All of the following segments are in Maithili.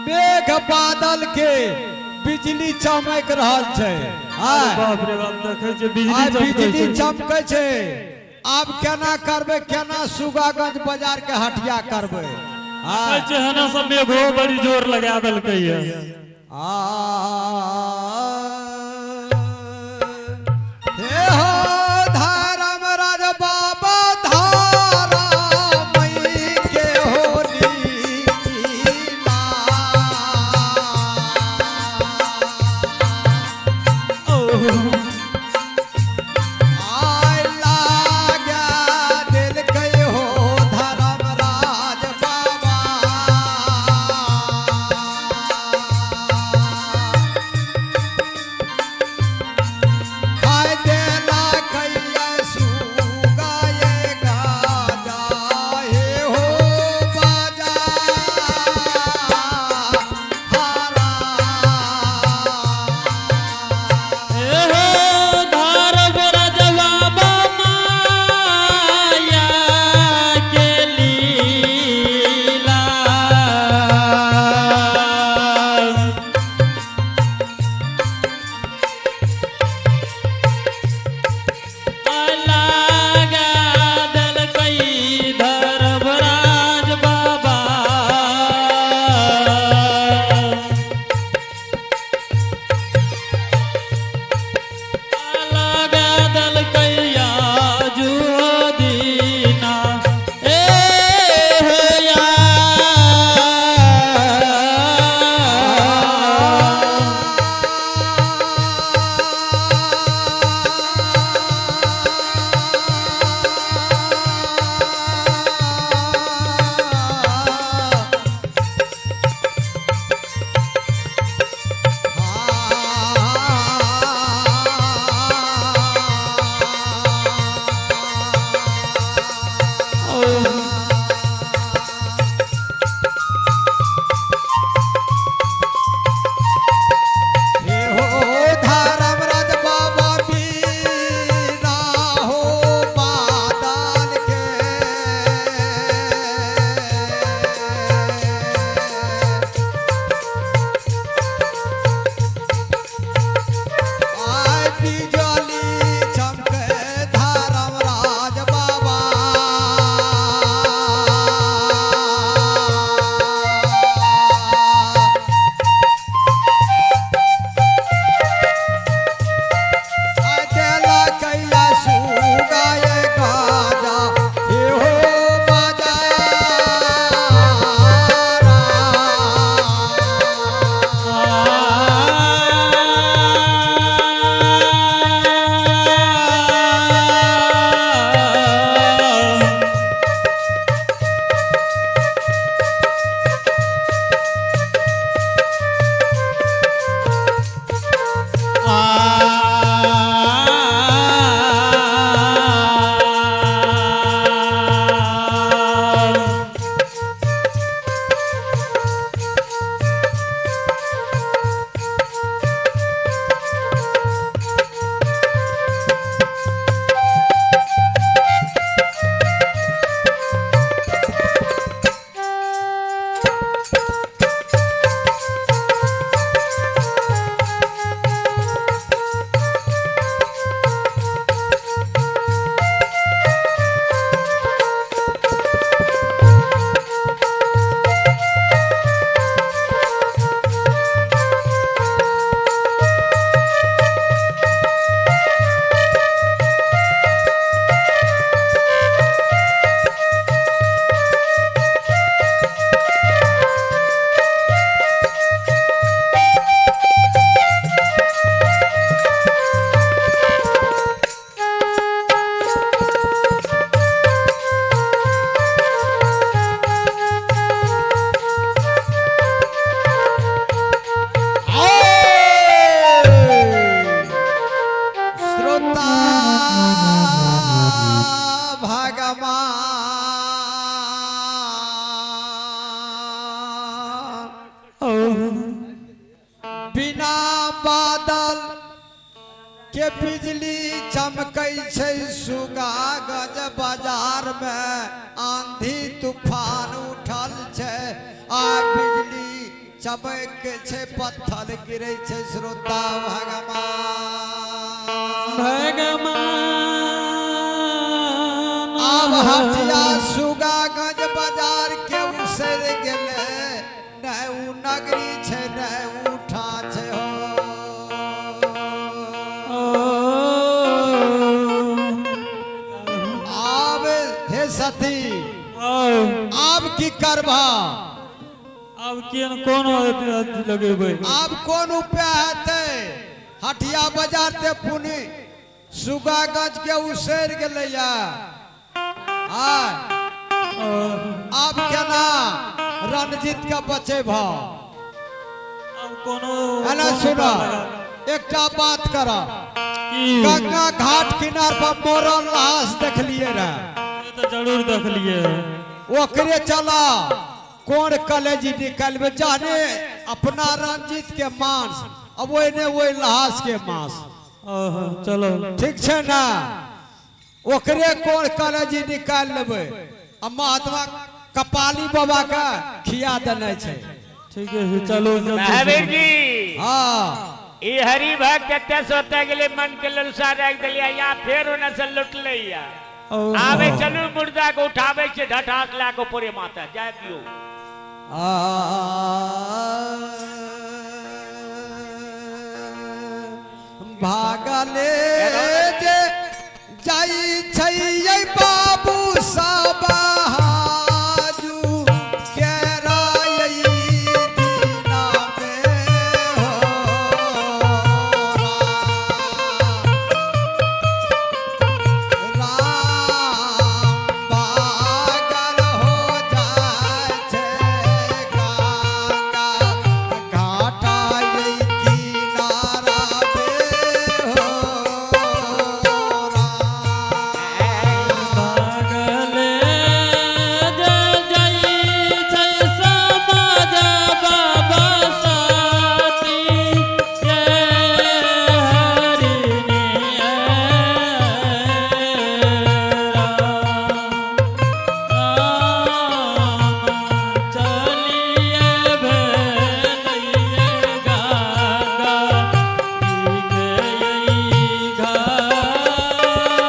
मेघ बादल के बिजली चमक रहल छै। अरे आय बाप रे बाप, देखै छै बिजली आइ चमकै बिजली छै। चमकै छै। आब केना करबै, केना सुगागंज बाजार के हटिया करबै? देखै छै हना सब मेघो बड़ी जोर लगा देलकै ये। आ हे हो धर्म राज बाबा धारा मई के हो लीला। आय लाग्या देलकै हो धर्म राज बाबा। हाय देला कैया सुगाए गाजा हे हो बाजा हारा। ए हो धर्म राजवा माया के लीला। लगा देलकै धर्मराज बाबा। लगा देलकै आजू दीना ए हे या। हे हो धर्म राज बाबा बीना हो बादल के। आय बिजली चमके धर्म राज बाबा। अकेला कैया सुगाए गाजा हे हो बाजा। श्रोता भगवान, बिना बादल के बिजली चमकै छै सुगागंज बाजार में आंधी तूफान उठल छै आ बिजली चमक छै पत्थर गिरै छै श्रोता भगवान। भगवान। आब हटिया सुगागंज बाजार के उसर गेलै, नहि उ नगरी छै नहि उ ठाँ छै हो। आब हे सती, आब की करबा? आब केन कोन लगेबै? आब कोन उपाय हेतै? हटिया बाजार ते पुनि सुगागंज के उसरि गेलैया। आब केना रणजीत के बचेब? आब कोनो एना सुन, एकटा बात कर। की? गंगा घाट किनार पर मरल लाश देखलिए रहे? से तऽ जरूर देखलिए। ओकरे चला कोन कलेजी निकालबे, जाने अपना रणजीत के मांस अब ओहिने ओहि लाश के मांस। चलो। ठीक छै ना? ओकरे कोन कलेजी निकालि लेबै आ महात्मा कपाली बाबा के खिया देने छै। ठीक है, चलो जल्दी। महावीर जी। हाँ। ई हरि भक्त एते सोते गेले, मन के ललसा राखि देलियै, यहाँ फेर ओने से लुटलैया। आबे चलू, मुर्दा के उठाबै छै ढठास लए के ऊपरे माथा जाय दियौ। भागले जे जाइ छै यै बाबू सब हाजू केरा यै दिना मे हो राम पागल हो जाइ छै गंगा घाटा यै किनारा पे हो राम। पागले जे जाइ छै समाज बाबा साथी ये हरिणी राम चलिए भेलैये गंगा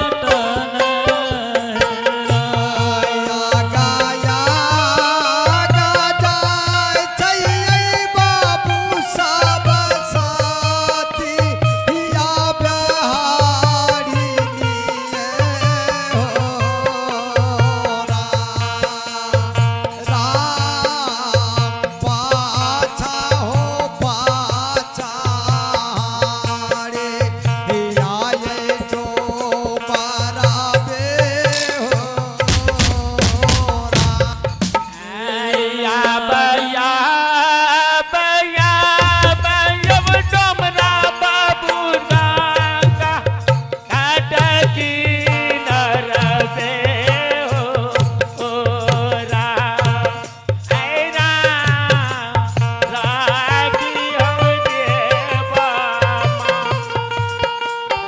घाटन। गाया गाय छै बाबू सब साथी या बिहारी हो राम पाछा हो पाछा रे आये तो बराबे हो राम। या बया बया बयब डोमरा बाबू गंगा घाट किनार पे हो ओ राम ऐ राम राखी हो देवा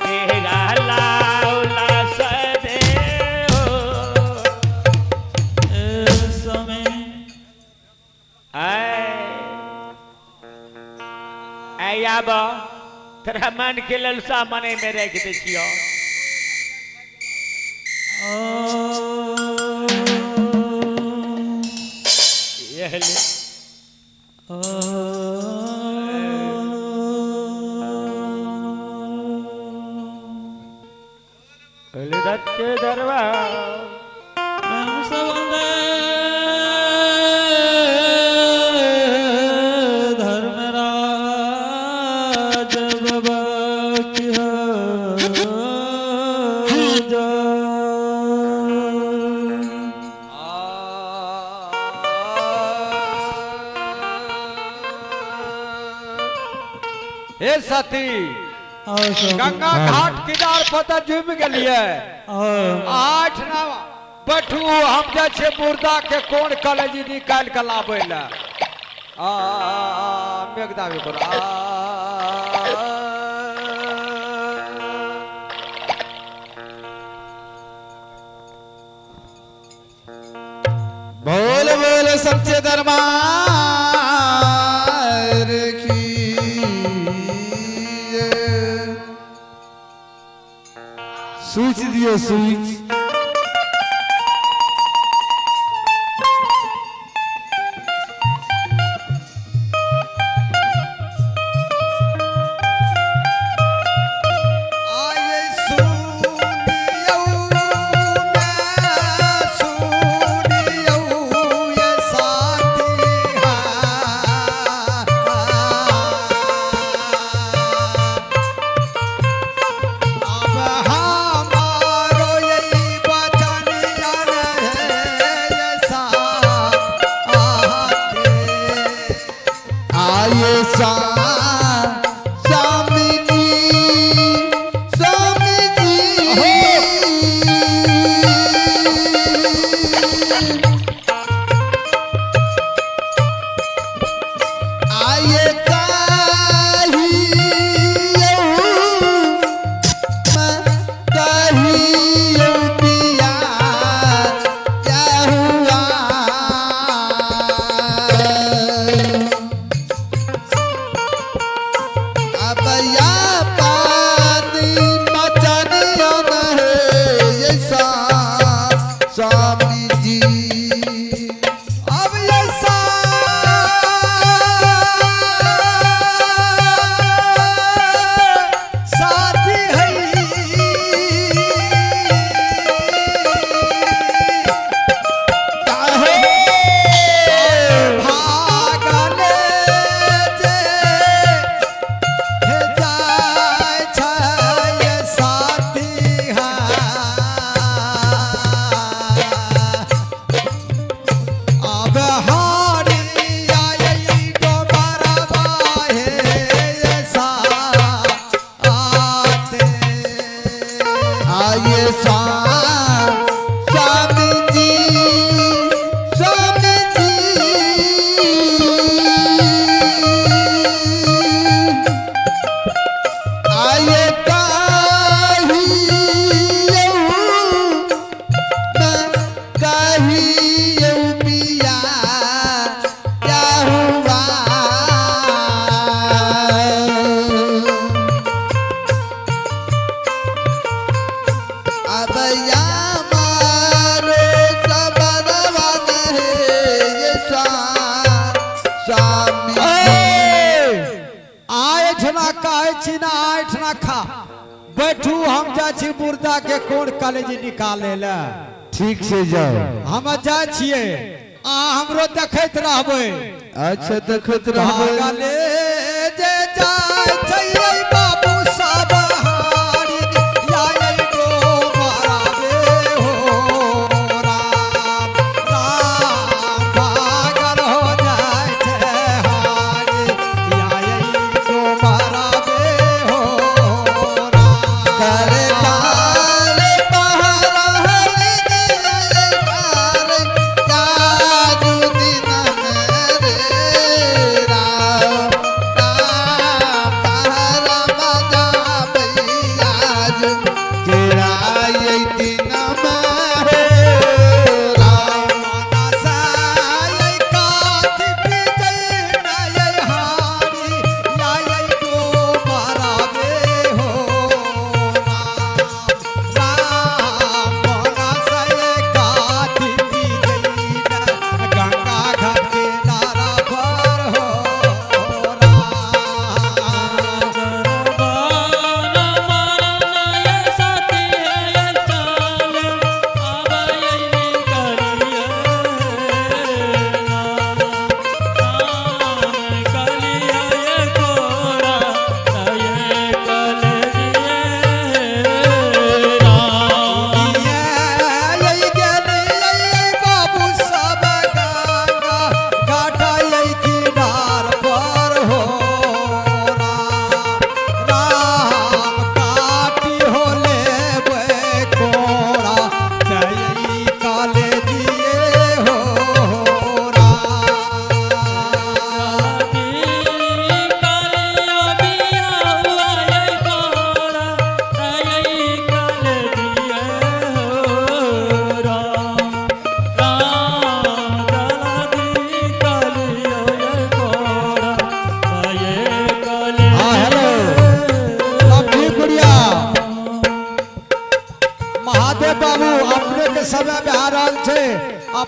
तेरा लावला सदे हो। समय। ऐ आब तोरा मन के ललसा मने में राखि दै छियौ। यह ले। दत्त दरबार। धर्मराज बाबा की जय। हे सती, आओ सब। गंगा घाट किनार पर तऽ जुमि गेलियै। आठ ना बैठू, हम जाइ छियै मुर्दा के कोन कलेजी निकालि कऽ लाबै लए। आ मेघदाबी बोल आ। बोल बोल सच्चे दरबार। दियौ स्विच। आये सुनियौ ने सुनियौ ये साथी अब हमारो यही वचन जाने ये साथी। आये सा स्वामी जी, स्वामी जी। आये कहियौ कहियौ पिया क्या हुआ। अब या पानी बचनिया है ये स्वामी जी। अब ऐसा साथी है काहे भागल जे हे जाय छै साथी अब हारी आई डोबरवा हे साथे। आये स्वामी जी, स्वामी जी। आये कहियौ कहियौ पिया क्या हुआ। अब या मारो सबरवा है ये स्वामी। आठना कहै छी ना आठना खा बैठू, हम जाइ छी मुर्दा के कोन कॉलेज निकाले ले। ठीक से जाओ। हम जाइ छियै, आ हमरो देखैत रहबै। अच्छा देखैत रहबै। भागले जे जाइ छै बाबू सब हारी आयल गो मराबे हो राम राम, भागल हो जाइ छै हारी आयल गो मराबे हो राम। करे काले पहरा काजू दिन मेरे राम।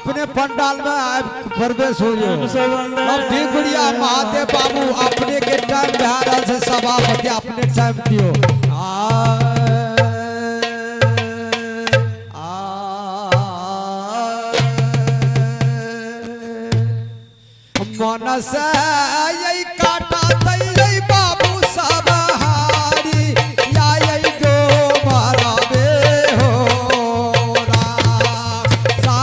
अपने पंडाल में आबि प्रवेश हो जो। अब ठीक गुड़िया महादेव बाबू अपने के टाइम भए रहल छै, सभापति अपने टाइम दियो। आ आ मन से यही काटा तै बाबू सब हारी या यही जो मरबे हो राम। सा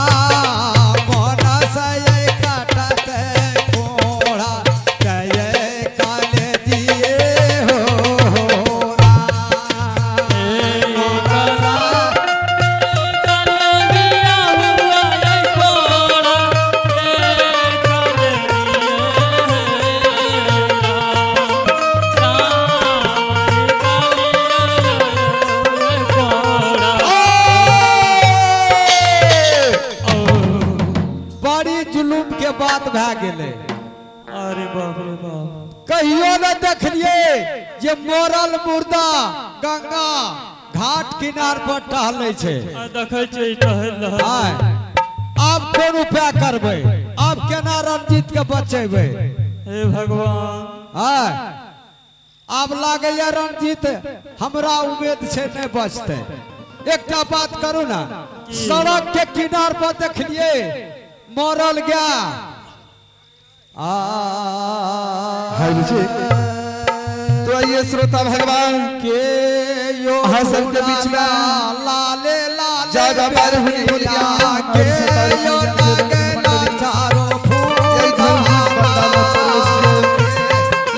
मन से यही काटा तै कोड़ा तै काले दिए हो राम। बड़ी जुलूम के बात भए गेलै। अरे बाप रे बाप, कहियो न देखलिए जे मरल मुर्दा गंगा घाट किनार पर टहलै छै। आ देखै छियै टहल रहल। आय आब कोन उपाय करबै? आब केना रंजीत के बचेबै? हे भगवान। आय आब लागैया रंजीत हमरा उम्मीद छै नहि बचतै। एकटा बात करू ना, सड़क के किनार पर देखलिए मरल गया। आ हाय बुझे। तो आइए श्रोता भगवान के यो अहाँ सबके बीच में लाले लाले ज्यादा बार हुई बोल गया। के यो लगेला चारो यही धर्म फूल।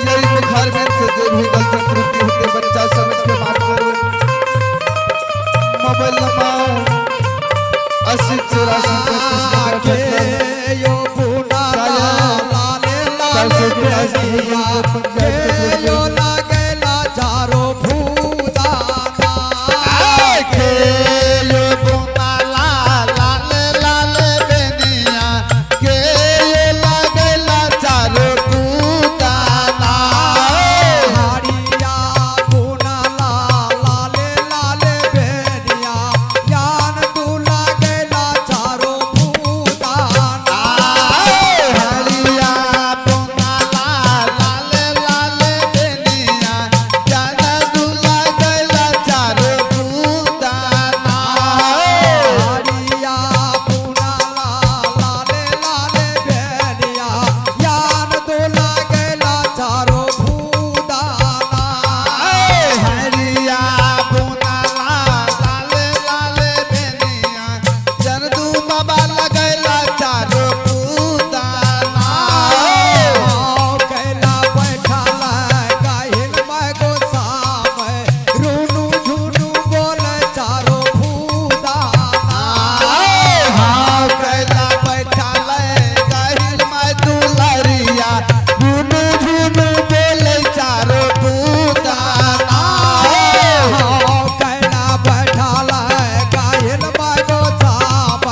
यही बुखार में से जो भी गलती त्रुटि होते बच्चा समझ के माफ करो। मोबाइल नंबर 80 84 35 के यो पुना लाले लाले बेनिया के यो लगेला चारो भूदाना। खेलो बुनाला लाल लाल बेनिया के ये लगेला चारो पूताना। हरिया पुना लाले लाले बेनिया ज्ञान तू लगेला चारो भूदाना। हरिया बुनाला लाल लाल बेनिया ज्ञान दूला गैला चारो पूताना। हरिया पुना लाले लाले बेनिया ज्ञान तू लगेला चारो भूदाना। हरिया बुनाला लाल लाल बेनिया जन दू बाबा लगैला चारो पूताना। कैला बैठल गाहिल मैं गोसाम रुनु झुनु बोले चारो भूदाना। हाँ कैला बैठल गाहिल मैं दुलरिया झुनु झुनु बोले चारो पूताना। कैला बैठल गाहिल मैं गोसाम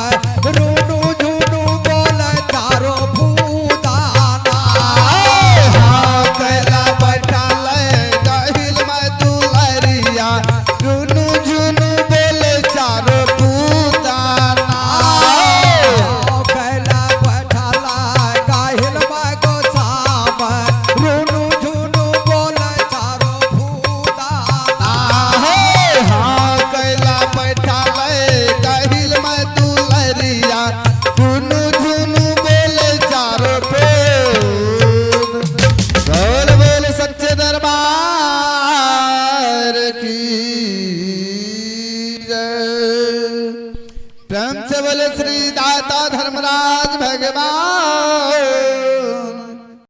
रुनु झुनु बोले चारो भूदाना। हाँ कैला बैठल गाहिल मैं दुलरिया झुनु झुनु बोले चारो पूताना। कैला बैठल गाहिल मैं गोसाम रुनु झुनु बोले चारो भूदाना। हाँ कैला बैठल गाहिल मैं दुलरिया झुनु झुनु बोले चारो पूत। बोल बोल सच्चे दरबार की जय। प्रेम से बोले श्री दाता धर्मराज भगवान।